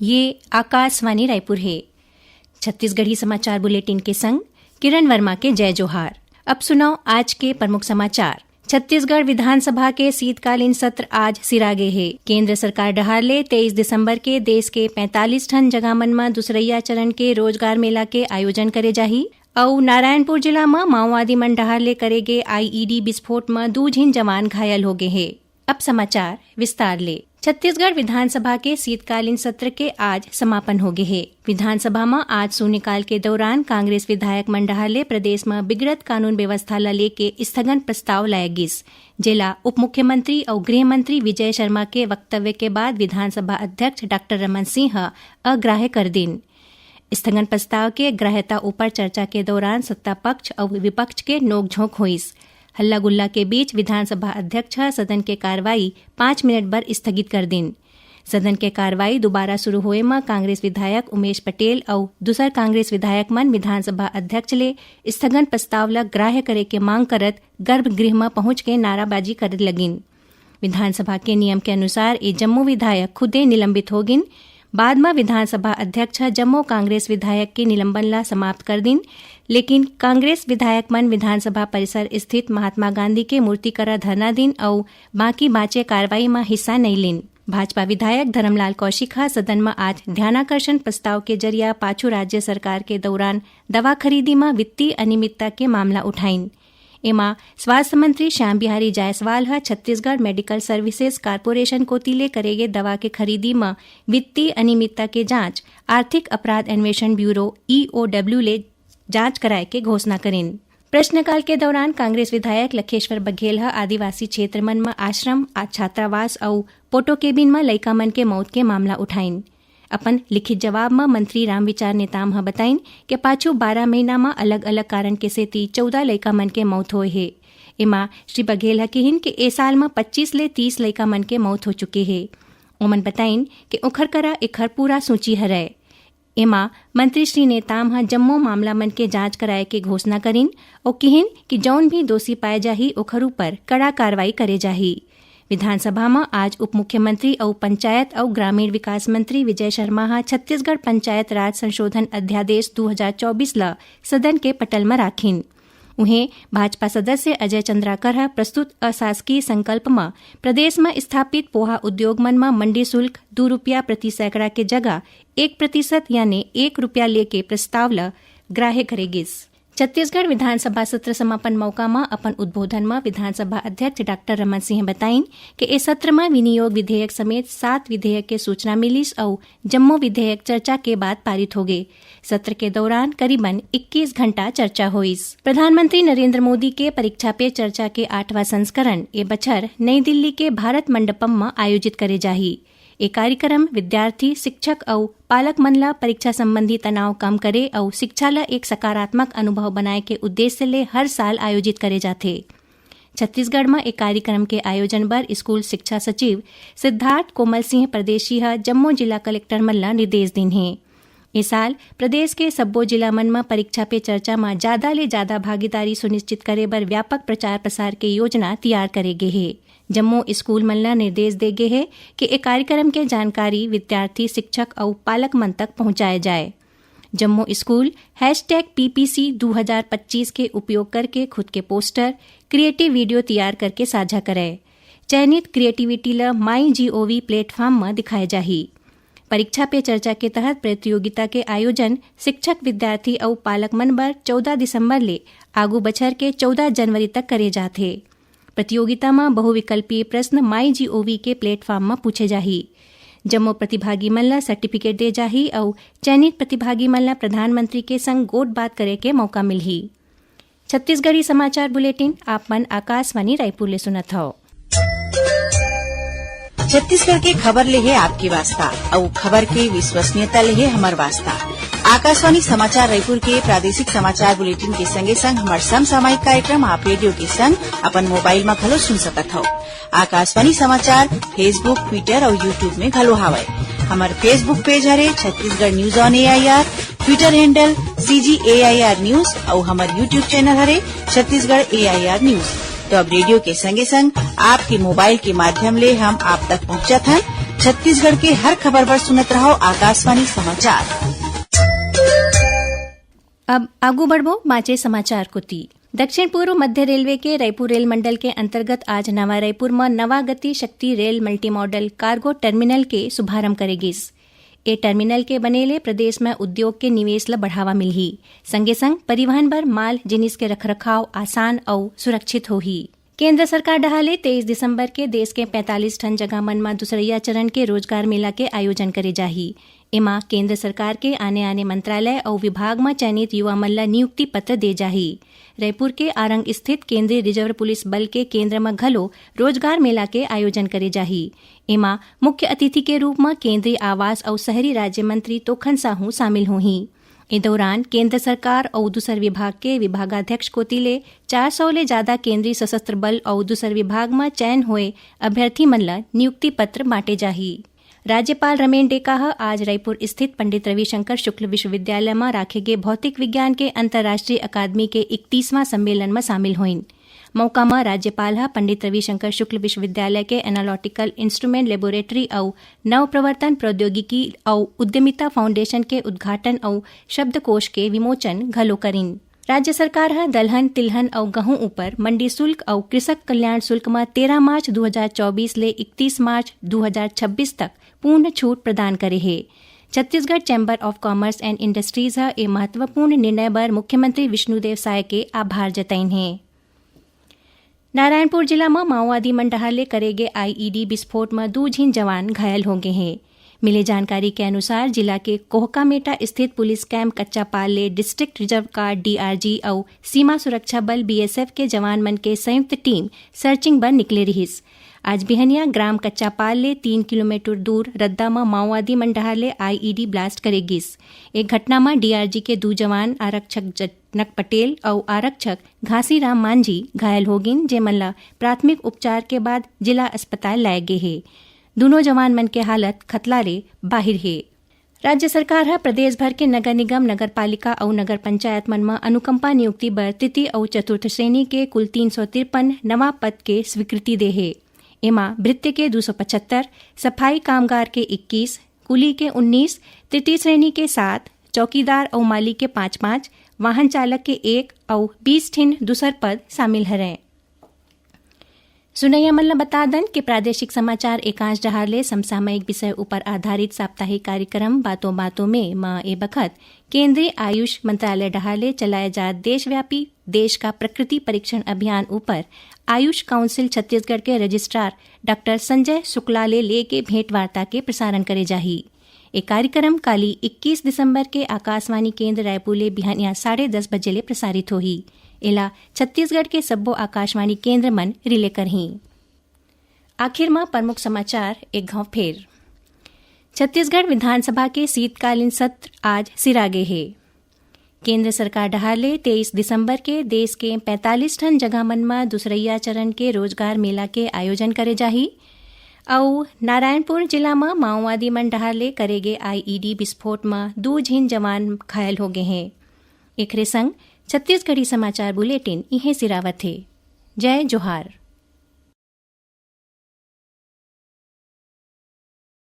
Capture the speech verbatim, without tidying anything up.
ये आकाशवाणी रायपुर हे। छत्तीसगढ़ी समाचार बुलेटिन के संग किरण वर्मा के जय जोहार। अब सुनव आज के प्रमुख समाचार। छत्तीसगढ़ विधानसभा के शीतकालीन सत्र आज सिरा गे हे। केंद्र सरकार डहार ले तेईस दिसंबर के देश के पैंतालीस ठन जगह मन म दूसरइया चरण के रोजगार मेला के आयोजन करे जाही। अउ नारायणपुर जिला म माओवादी मन डहार ले करे गे आईईडी विस्फोट म दू झिन जवान घायल हो गे हे। अब समाचार विस्तार ले। छत्तीसगढ़ विधानसभा के शीतकालीन सत्र के आज समापन हो गे हे। विधानसभा म आज शून्यकाल के दौरान कांग्रेस विधायक मन डहार ले प्रदेश म बिगड़त कानून व्यवस्था ल लेके स्थगन प्रस्ताव लाए गिस, जेला उप मुख्यमंत्री अउ गृह मंत्री विजय शर्मा के वक्तव्य के बाद विधानसभा अध्यक्ष डॉक्टर रमन सिंह ह अग्राह्य कर दिन। स्थगन प्रस्ताव के ग्राह्यता ऊपर चर्चा के दौरान सत्ता पक्ष अउ विपक्ष के नोकझोंक होइस। हल्ला गुल्ला के बीच विधानसभा अध्यक्ष ह सदन के कार्रवाई पाँच मिनट बर स्थगित कर दिन। सदन के कार्रवाई दोबारा शुरू होए म कांग्रेस विधायक उमेश पटेल अउ दूसर कांग्रेस विधायक मन विधानसभा अध्यक्ष ले स्थगन प्रस्ताव ल ग्राह्य करे के मांग करत गर्भगृह म पहुंच के नाराबाजी करे लगिन। विधानसभा के नियम के अनुसार ये जम्मो विधायक खुदे निलंबित हो गिन। बाद म विधानसभा अध्यक्ष ह जम्मो कांग्रेस विधायक के निलंबन ला समाप्त कर दिन, लेकिन कांग्रेस विधायक मन विधानसभा परिसर स्थित महात्मा गांधी के मूर्ति करा धरना दिन अउ बाकी बांचे कार्रवाई म हिस्सा नइ लिन। भाजपा विधायक धरमलाल कौशिक ह सदन म आज ध्यानाकर्षण प्रस्ताव के जरिया पाछू राज्य सरकार के दौरान दवा खरीदी म वित्तीय अनियमितता के मामला उठाइन। एमा स्वास्थ्य मंत्री श्याम बिहारी जायसवाल ह छत्तीसगढ़ मेडिकल सर्विसेज कारपोरेशन कोति ले करे गे दवा के खरीदी म वित्तीय अनियमितता के जांच आर्थिक अपराध अन्वेषण ब्यूरो, ईओडब्ल्यू, ले जांच कराए के घोषणा करिन। प्रश्नकाल के दौरान कांग्रेस विधायक लखेश्वर बघेल ह आदिवासी क्षेत्र मन म आश्रम, आ छात्रावास अउ पोटो केबिन म लइका मन के मौत के मामला उठाइन। अपन लिखित जवाब म मंत्री रामविचार नेताम ह बताइन के पाछू बारह महीना म अलग-अलग कारण के सेती चौदह लइका मन के मौत होए हे। एमा श्री बघेल ह किहिन के ए साल म पच्चीस ले तीस लइका मन के मौत हो चुके हे। ओमन बताइन के ओखर करा एखर पूरा सूची हरय। एमा मंत्री श्री नेताम ह जम्मो मामला मन के जांच कराए के घोषणा करिन अउ किहिन कि जउन भी दोषी पाए जाही, ओखर ऊपर कड़ा कार्रवाई करे जाही। विधानसभा म आज उप मुख्यमंत्री अउ पंचायत अउ ग्रामीण विकास मंत्री विजय शर्मा ह छत्तीसगढ़ पंचायत राज संशोधन अध्यादेश दू हजार चौबीस ल सदन के पटल म राखिन। उहें, भाजपा सदस्य अजय चंद्राकर ह प्रस्तुत अशासकीय संकल्प म प्रदेश म स्थापित पोहा उद्योग मन म मंडी शुल्क दू रुपया प्रति सैकड़ा के जगह एक प्रतिशत यानी एक रुपया लेके प्रस्ताव ल ग्राह्य करे गिस। छत्तीसगढ़ विधानसभा सत्र समापन मौका म अपन उद्बोधन म विधानसभा अध्यक्ष डॉक्टर रमन सिंह बताइन के ए सत्र म विनियोग विधेयक समेत सात विधेयक के सूचना मिलिस अउ जम्मो विधेयक चर्चा के बाद पारित होगे। सत्र के दौरान करीबन इक्कीस घंटा चर्चा होइस। प्रधानमंत्री नरेंद्र मोदी के परीक्षा पे चर्चा के आठवां संस्करण ए बछर नई दिल्ली के भारत मंडपम म आयोजित करे जाही। ए कार्यक्रम विद्यार्थी, शिक्षक अउ पालक मन ल परीक्षा संबंधी तनाव कम करे अउ शिक्षा ल एक सकारात्मक अनुभव बनाए के उद्देश्य ले हर साल आयोजित करे जाथे। छत्तीसगढ़ म ए कार्यक्रम के आयोजन बर स्कूल शिक्षा सचिव सिद्धार्थ कोमल सिंह परदेशी ह जम्मो जिला कलेक्टर मन ल निर्देश दीन हे। ए साल प्रदेश के सब्बो जिला मन म परीक्षा पे चर्चा म जादा ले जादा भागीदारी सुनिश्चित करे बर व्यापक प्रचार प्रसार के योजना तियार करे गे हे। जम्मो स्कूल मन ल निर्देश दे गे हे कि ए कार्यक्रम के जानकारी विद्यार्थी, शिक्षक अउ पालक मन तक पहुंचाए जाए। जम्मो स्कूल हैशटैग पीपीसी दू हजार पच्चीस के उपयोग करके खुद के पोस्टर, क्रिएटिव वीडियो तियार करके साझा करय। चयनित क्रिएटिविटी ल माई जीओवी प्लेटफॉर्म म दिखाए जाही। परीक्षा पे चर्चा के तहत प्रतियोगिता के आयोजन शिक्षक, विद्यार्थी अउ पालक मन बर चौदह दिसंबर ले आगू बछर के चौदह जनवरी तक करे जात हे। प्रतियोगिता म बहुविकल्पीय प्रश्न माई जीओवी के प्लेटफॉर्म म पूछे जाही। जम्मो प्रतिभागी मन ल सर्टिफिकेट दे जाही अउ चयनित प्रतिभागी मन ल प्रधानमंत्री के संग गोठ बात करे के मौका मिलही। छत्तीसगढ़ी समाचार बुलेटिन आप मन आकाशवाणी रायपुर ले सुनत हव। छत्तीसगढ़ के खबर ले हे आपके वास्ता, अउ खबर के विश्वसनीयता ले हे हमर वास्ता। आकाशवाणी समाचार रायपुर के प्रादेशिक समाचार बुलेटिन के संगे संग हमर समसामयिक कार्यक्रम आप रेडियो के संग अपन मोबाइल म घलो सुन सकत हव। आकाशवाणी समाचार Facebook, Twitter अउ YouTube में घलो हावय। हमर Facebook पेज हरे Chhattisgarh news on AIR, Twitter handle CG AIR news अउ हमर YouTube चैनल हरे छत्तीसगढ़ एआईआर न्यूज। तो अब रेडियो के संगे संग आपके मोबाइल के माध्यम ले हम आप तक पहुंचत हन। छत्तीसगढ़ के हर खबर बर सुनत रहव आकाशवाणी समाचार। अब आगू बढ़बो बांचे समाचार कोति। दक्षिण पूर्व मध्य रेलवे के रायपुर रेल मंडल के अंतर्गत आज नवा रायपुर म नवा गति शक्ति रेल मल्टीमॉडल कार्गो टर्मिनल के शुभारंभ करे गिस। ए टर्मिनल के बने ले प्रदेश म उद्योग के निवेश ल बढ़ावा मिलही, संगे संग परिवहन बर माल जिनिस के रखरखाव आसान अउ सुरक्षित होही। केंद्र सरकार डहार ले तेईस दिसंबर के देश के पैंतालीस ठन जगह मन म दूसरइया चरण के रोजगार मेला के आयोजन करे जाही। एमा केंद्र सरकार के आने-आने मंत्रालय अउ विभाग म चयनित युवा मन ल नियुक्ति पत्र दे जाही। रायपुर के आरंग स्थित केंद्रीय रिजर्व पुलिस बल के केंद्र म घलो रोजगार मेला के आयोजन करे जाही। एमा मुख्य अतिथि के रूप म केंद्रीय आवास अउ शहरी राज्य मंत्री तोखन साहू शामिल होही। ए दौरान केंद्र सरकार अउ दूसर विभाग के विभागाध्यक्ष कोति ले चार सौ ले जादा केंद्रीय सशस्त्र बल अउ दूसर विभाग म चयन होए अभ्यर्थी मन ल नियुक्ति पत्र बांटे जाही। राज्यपाल रमेन डेका ह आज रायपुर स्थित पंडित रविशंकर शुक्ल विश्वविद्यालय म राखे गे भौतिक विज्ञान के अंतर्राष्ट्रीय अकादमी के इकतीसवां सम्मेलन म शामिल होइन। मौका म राज्यपाल ह पंडित रविशंकर शुक्ल विश्वविद्यालय के एनालिटिकल इंस्ट्रूमेंट लेबोरेटरी अउ नवप्रवर्तन प्रौद्योगिकी अउ उद्यमिता फाउंडेशन के उद्घाटन अउ शब्दकोश के विमोचन घलो करिन। राज्य सरकार ह दलहन, तिलहन अउ गहूं ऊपर मंडी शुल्क अउ कृषक कल्याण शुल्क म तेरह मार्च दू हजार चौबीस ले इकतीस मार्च दू हजार छब्बीस तक पूर्ण छूट प्रदान करे हे। Chhattisgarh chamber of commerce and industries ह ए महत्वपूर्ण निर्णय बर मुख्यमंत्री विष्णुदेव साय के आभार जताइन हे। नारायणपुर जिला म माओवादी मन डहार ले करे गे आईईडी विस्फोट म दू झिन जवान घायल हो गे हे। मिले जानकारी के अनुसार, जिला के कोहकामेटा स्थित पुलिस कैंप कच्चापाल ले डिस्ट्रिक्ट रिजर्व गार्ड, डीआरजी, अउ सीमा सुरक्षा बल, बीएसएफ, के जवान मन के संयुक्त टीम सर्चिंग बर निकले रिहिस। आज बिहनिया ग्राम कच्चापाल ले तीन किलोमीटर दूर रद्दा म माओवादी मन डहार ले आईईडी ब्लास्ट करे गिस। ए घटना म डीआरजी के दू जवान आरक्षक जनक पटेल अउ आरक्षक घासीराम मांझी घायल हो गिन, जेमन ल प्राथमिक उपचार के बाद जिला अस्पताल लाए गे हे। दूनों जवान मन के हालत खतरा ले बाहिर हे। राज्य सरकार ह प्रदेश भर के नगर निगम, नगर पालिका अउ नगर पंचायत मन म अनुकंपा नियुक्ति बर तृतीय अउ चतुर्थ श्रेणी के कुल तीन सौ तिरपन नवा पद के स्वीकृति दे हे। एमा भृत्य के दू सौ पचहत्तर, सफाई कामगार के इक्कीस, कुली के उन्नीस, तृतीय श्रेणी के सात, चौकीदार अउ माली के पाँच पाँच, वाहन चालक के एक अउ बीस ठिन दूसर पद शामिल हरय। सुनइया मन ल बता दन कि प्रादेशिक समाचार एकांश डहार ले समसामयिक विषय उपर आधारित साप्ताहिक कार्यक्रम बातों बातों में म ए बखत केंद्रीय आयुष मंत्रालय डहार ले चलाए जात देशव्यापी देश का प्रकृति परीक्षण अभियान उपर आयुष काउंसिल छत्तीसगढ़ के रजिस्ट्रार डॉक्टर संजय शुक्ला ले लेके भेंट वार्ता के प्रसारण करे जाही। ए कार्यक्रम काली इक्कीस दिसंबर के आकाशवाणी केंद्र रायपुर ले बिहनिया साढ़े दस बजे ले प्रसारित होही। एला छत्तीसगढ़ के सब्बो आकाशवाणी केंद्र मन रिले करही। आखिर म प्रमुख समाचार एक घाव फेर। छत्तीसगढ़ विधानसभा के शीतकालीन सत्र आज सिरा गे हे। केंद्र सरकार डहार ले तेईस दिसंबर के देश के पैंतालीस ठन जगह मन म दूसरइया चरण के रोजगार मेला के आयोजन करे जाही। अउ नारायणपुर जिला म माओवादी मन डहार ले करे गे आईईडी विस्फोट म दू झिन जवान घायल हो गे हे। एखरे संग छत्तीसगढ़ी समाचार बुलेटिन इहें सिरावत हे। जय जोहार।